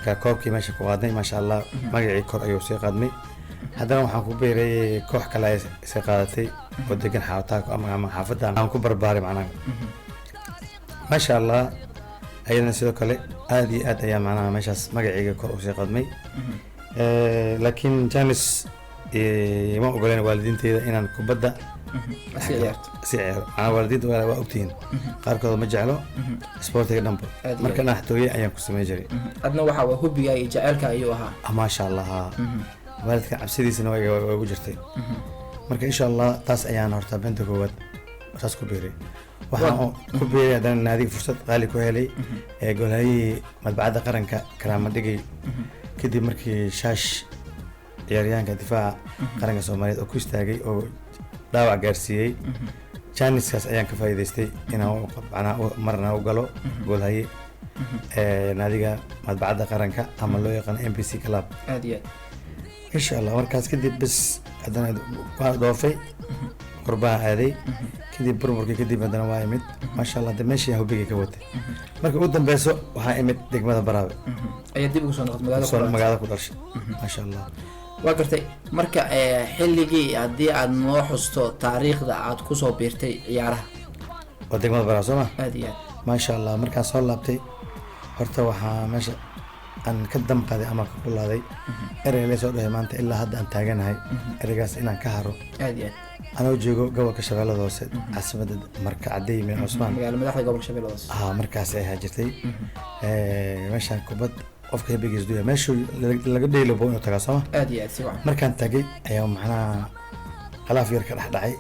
Marka koobkii meesha ku qaadnay, maasha Allah, magacii kor ayuu sii qaadmay. Haddana waxaan ku biiray koox kale ay sii qaadatay oo degan Xaawataako ama xaafadda aan ku barbaaray macnaha. Maasha Allah, ayadana sidoo kale aad iyo aad ayaa macnaha meeshaas magacayga kor usii qadmay. Laakiin chance ma ogoleen waalidiinteyda inaan kubadda si ciyaarto. Si ciyaaro. Macnaha waalidiinta waa ogtihiin, qaarkood ma jeclo sportiga dhanba. Aad iyo Marka dhanaxtooye ayaan ku samey jiray. Adna waxa waa hobbyga iyo jaceylka ayuu ahaa. Ah, maasha Allah, haa. Waalidka cabsidiisana waa igu jirtay. Marka insha Allah taas ayaan horta benta koowaad saas ku biiray. Waxaan ku biiray haddana naadiga fursad qaali ku helay ee golhayihii Madbacadda Qaranka Karaama Dhigay, kadib markii Shaash, ciyaaryahanka difaaca qaranka Soomaaliyeed, oo ku istaagay oo dhaawac gaarsiiyey. Chancekaas ayaan ka faa'iidaystay inaan macnaha marna u galo goolhaye ee naadiga Madbacadda Qaranka ama loo yaqaano MBC Club. Aad iyo aad. Insha Allah, markaas kadib bes haddana waa dhoofay, qurbaha aaday. Kadib burburkii kadib haddana waa imid, maasha Allah. De meeshii hobbygay ka watay. Marka ugu dambeyso waxaa imid degmada Baraawe. Ayaa dib ugu soo noqotay magaalada soo ku dhalatay. Magaalada ku dhashay, maasha Allah. Waa gartay. Marka xilligii haddii aad noo xusto taariikhda aad kusoo biirtay ciyaaraha. Waa degmada Baraawe, soo ma? Aad iyo aad. Maasha Allah, markaan soo laabtay horta waxaa meesha aan ka damqaday ama ka kulaaday erey la soo dhahay. Maanta ilaa hadda aan taaganahay ereygaas inaan ka haro. Aad iyo aad. Anoo joogo gobolka Shabeellada Hoose, caasimada Marka, Cadey Min Cusmaan. Magaala madaxda gobolka Shabeellada Hoose. Ah, markaas ay ahaa jirtay. Meeshaan kubad qofka hobbygiis duya meeshuu laga dheelo bo inuu tagaa, sooma? Aad iyo aad, si wacan. Markaan tagay ayaa macnaha khilaaf yar ka dhex dhacay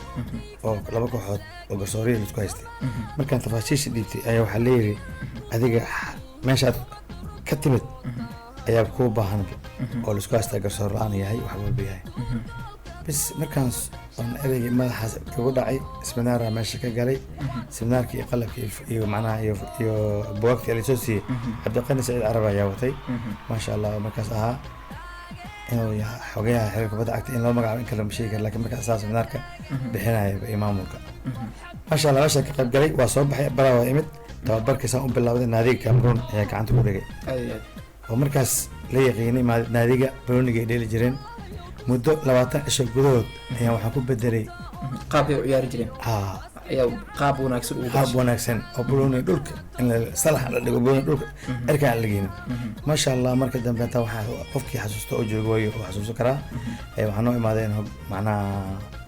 oo laba kooxood oo garsooriya laisku haystay. Markaan tafaasiisha dhiibtay ayaa waxaa leeyihi, "Adiga meeshaad ka timid ayaa kuu baahan oo laisku haystaa, garsoor la-aan yahay, wax walba yahay." Bis markaan oon ereygii madaxaas igu dhacay, seminaara meesha ka galay. Seminaarkii iyo qalabkii iyo macnaha iyo bugaagtii lasoo siiyey, Cabdiqani Saciid Carab ayaa watay, maasha Allah, oo markaas ahaa inuu yahay xogayaha xiriirka kubadda cagta in loo magacaabo in kale ma sheegi karo, laakiin markaas saa seminaarka bixinaya iyo maamulka. Maasha Allah, meesha ka qayb galay, waa soo baxay, Baraa waa imid. Tababarkii saan u bilowday, naadiga Cameroon ayaa gacanta ku dhigay. Aad iyo aad. Oo markaas la yaqiinay naadiga banooniga ay dheeli jireen. Muddo 20 cisho gudahood ayaa waxaan ku bedelay qaabkay u ciyaari jireen. Haa. Ayaa qaab wanaagsan ugu qaab wanaagsan oo banooni dhulka in salax la dhigo, banooni dhulka cirka aan la geynin, maasha Allah. Marka dambe inta waxaa qofkii xasuusta oo joogo waayo oo xasuusan karaa. Waxaa noo imaadeen macnaha.